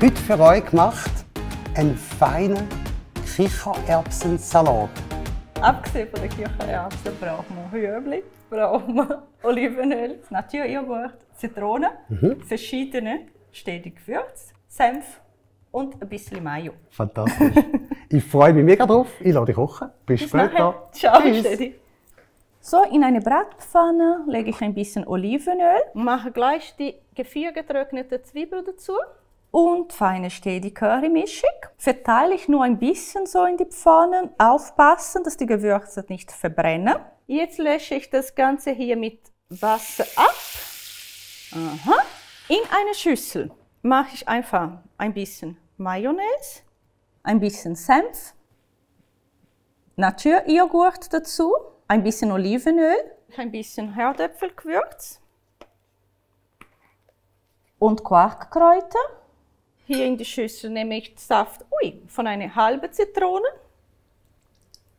heute für euch gemacht einen feinen Kichererbsensalat. Abgesehen von den Kichererbsen brauchen wir Rüebli, brauchen wir Olivenöl, Naturjoghurt, Zitrone, verschiedene stetige Gewürze, Senf und ein bisschen Mayo. Fantastisch. Ich freue mich mega drauf. Ich lasse dich kochen. Bis später. Ciao, Tschüss. Stedi. So, in eine Bratpfanne lege ich ein bisschen Olivenöl. Mache gleich die gefriergetrocknete Zwiebel dazu. Und feine Stedi Curry-Mischung. Verteile ich nur ein bisschen so in die Pfanne. Aufpassen, dass die Gewürze nicht verbrennen. Jetzt lösche ich das Ganze hier mit Wasser ab. Aha. In eine Schüssel mache ich einfach ein bisschen Mayonnaise, ein bisschen Senf, Naturjoghurt dazu, ein bisschen Olivenöl, ein bisschen Herdöpfelgewürz und Quarkkräuter. Hier in die Schüssel nehme ich Saft von einer halben Zitrone.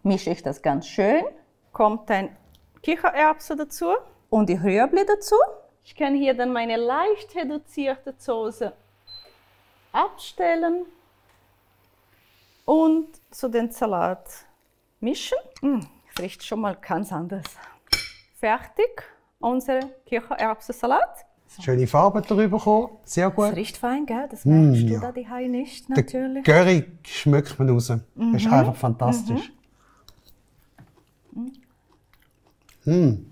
Mische ich das ganz schön. Kommt ein Kichererbsen dazu und die Rüebli dazu. Ich kann hier dann meine leicht reduzierte Soße abstellen und so den Salat mischen. Riecht schon mal ganz anders. Fertig, unser Kichererbsensalat. Schöne Farbe darüber gekommen. Sehr gut. Das riecht fein, gell? Das merkst du da die Hai nicht, natürlich. Den Curry schmeckt man raus. Das ist einfach fantastisch. Gell?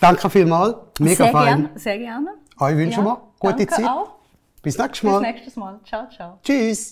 Danke vielmals. Mega fein. Sehr gerne. Euch wünschen wir gute danke Zeit. Auch. Bis nächstes Mal. Bis nächstes Mal. Ciao, ciao. Tschüss.